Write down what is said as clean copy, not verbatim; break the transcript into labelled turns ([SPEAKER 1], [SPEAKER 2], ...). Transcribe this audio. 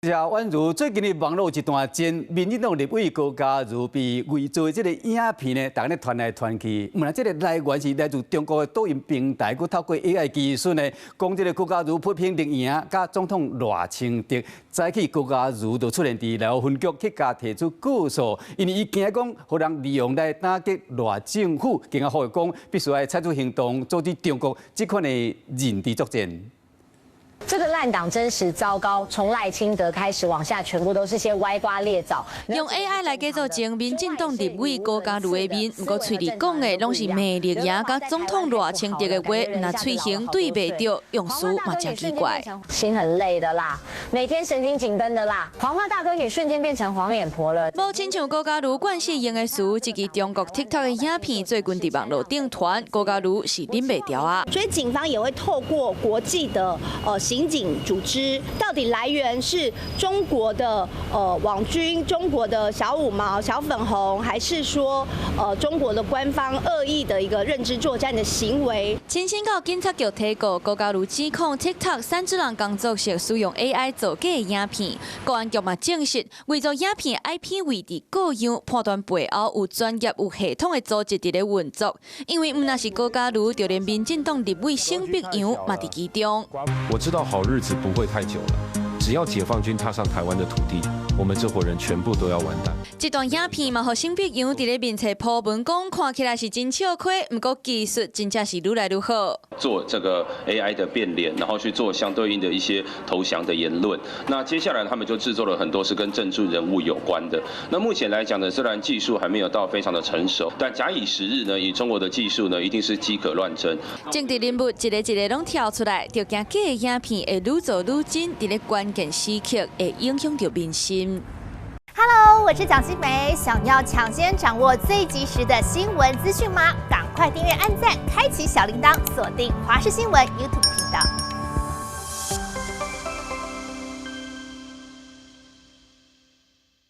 [SPEAKER 1] 謝宛如，最近的網路一段前民進黨立委高嘉瑜被偽造的這个影片呢，逐家咧傳來傳去。毋但這个來源是來自中國的抖音平台，閣透過 AI 技術呢，講這个高嘉瑜批評綠營佮總統賴清德。早起高嘉瑜就出現佇內湖分局去共提出告訴，因為伊驚講予人利用來打擊賴政府，更加呼籲講必須愛採取行動，阻止中國這款的認知作戰。
[SPEAKER 2] 這個爛黨真實糟糕，從賴清德開始往下，全部都是些歪瓜裂棗。
[SPEAKER 3] 用 AI 來假做前民進黨立委高嘉瑜的面，毋過喙裡講的攏是罵綠營佮總統賴清德的話，若喙型對袂著，用詞嘛誠奇怪。
[SPEAKER 2] 心很累的啦，每天神經緊繃的啦。黃花大閨女瞬間變成黃臉婆了。
[SPEAKER 3] 無親像高嘉瑜慣勢用的詞，這支中國 TikTok 的影片最近佇網路頂傳，高嘉瑜是忍袂牢啊。
[SPEAKER 4] 所以警方也會透過國際的刑警組織，到底來源是中國的網軍、中國的小五毛、小粉紅，還是說中國的官方惡意的一個認知作戰的行為？
[SPEAKER 3] 親身到警察局提告，高嘉瑜指控 TikTok 三隻人工作室使用 AI 造假的影片，公安局嘛證實，偽造影片 IP 位置各樣，判斷背後有專業有系統的組織佇咧運作。因為毋但是高嘉瑜，就連民進黨立委沈伯洋嘛佇其中。
[SPEAKER 5] 我知道好日子不會太久了，只要解放軍踏上台灣的土地，我們這夥人全部都要完蛋。
[SPEAKER 3] 這段影片嘛，予沈伯洋佇咧面冊 po 文講，看起來是真笑虧，毋過技術真正是愈來愈好。
[SPEAKER 6] 做這個 AI 的變臉，然後去做相對應的一些投降的言論。那接下來他們就製作了很多是跟政治人物有關的。那目前來講呢，雖然技術還沒有到非常的成熟，但假以時日呢，以中國的技術呢，一定是機可亂真。
[SPEAKER 3] 政治人物一个一个攏跳出來，就驚假的影片會愈做愈真，佇咧關鍵時刻會影響著民心。
[SPEAKER 7] Hello，我是蔣新梅，想要搶先掌握最及時的新聞資訊嗎？趕快訂閱、按讚、開啟小鈴鐺，鎖定華視新聞 YouTube 頻道。